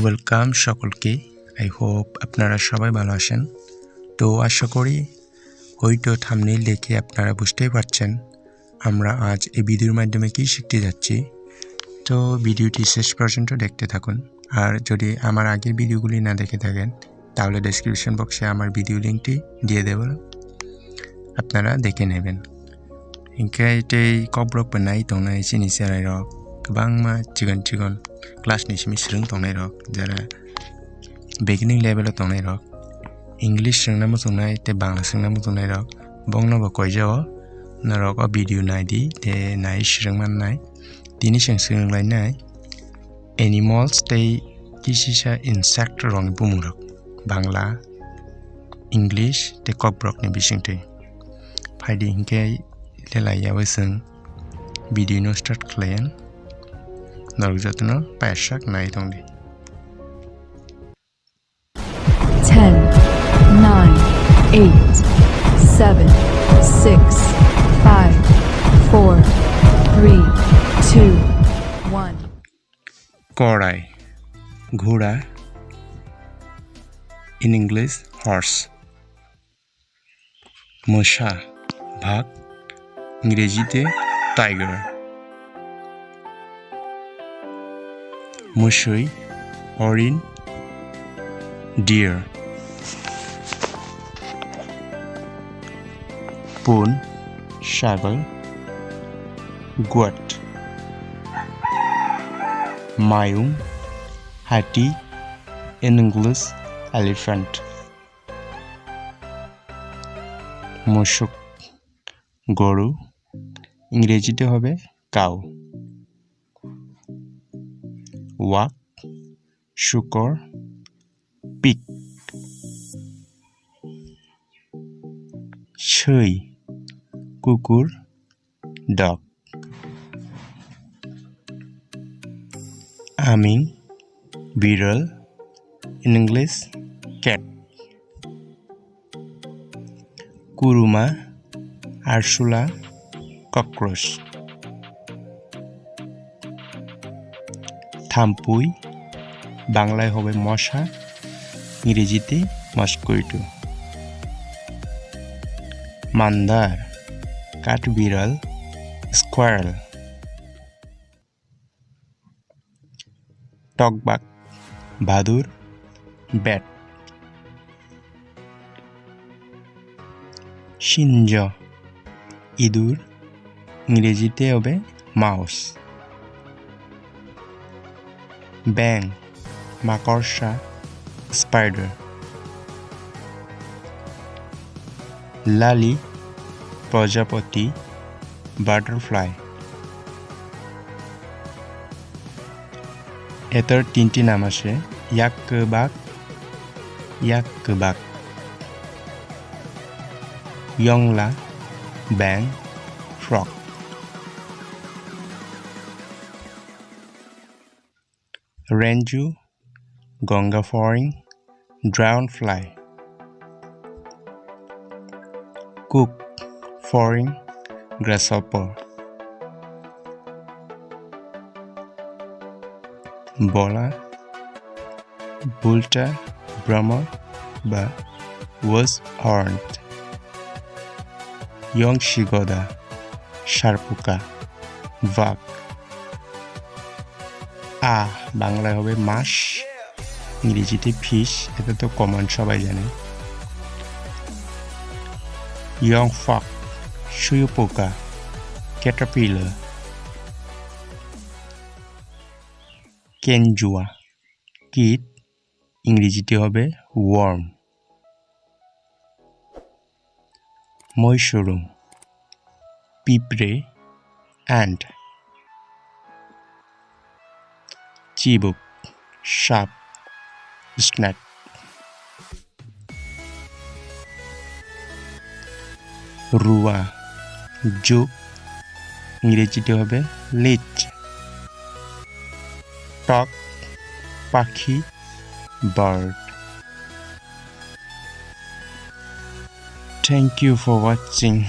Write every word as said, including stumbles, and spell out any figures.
Welcome সকলকে। I hope আপনারা সবাই ভালো আছেন। তো আশা করি হয়তো থাম্বনেইল দেখে আপনারা বুঝতেই পারছেন আমরা আজ এই ভিডিওর মাধ্যমে কি শিখতে যাচ্ছি। তো ভিডিওটি শেষ পর্যন্ত দেখতে থাকুন। আর যদি আমার আগের ভিডিওগুলি না দেখে থাকেন, তাহলে ডেসক্রিপশন বক্সে আমার ভিডিও লিঙ্কটি দিয়ে দেব, আপনারা দেখে নেবেন। Hinkhe tei kokborok bo nai tongnai chini cherairok, kwbangma chikon chikon class ni simi swrwng tongnairok, jara beginning level o tongnairok, English swrwngna muchungnai tei Bangla swrwngna muchungnairok, bongno bo koijao norok o video naidi tei nai swrwng mannai. Tini chwng swrwng lainai animals tei kisisa insect rokni bumungrok, Bangla, English tei kokborokni bisingtwi. Phaidi hinkhe lelai yaui chwng video no start khlaiyan. Norok jotono payasak nai tongdi. Ten, nine, eight, seven, six, five, four, three, two, one. Korai, ghura, in English, horse. Mwsa, bhak, Ingreji de tiger. Mwswi, horin, deer. Pun, sagol, goat. Mayung, hati, in English, elephant. Musuk, goru, Ingreji de hobe cow. Wak, shukor, pig. Swi, kukur, dog. Aming, beetle, in English, cat. Kuruma, arsula, cockroach. Thampui, Banglai hobe mosa, Ingreji de mosquito. Mandar, kathbiral, squirrel. Tokbak, badur, bat. Sinjo, idur, Ingreji de hobe mouse. Beng, makorsa, spider. Lali, projapati, butterfly. Etor tinti nama se, yak kwbak, yak kwbak. Yongla, beng, frog. Renju, gonga froing, dragonfly. Kuk, froing, grasshopper. Bola, bulta, bramar, ba was horned. Yong sigoda, sarpuka, vak. A, Banglai hobe mash, Ingreji de fish, eta to common sobai jane. Yong fak, suyupoka, caterpillar. Kenjua, kit, Ingreji de hobe worm. Moisorum, pipre, ant. Chibuk, sharp, snake. Rua, juk, Ingreji de hobe leech. Tok, pakhi, bird. Thank you for watching.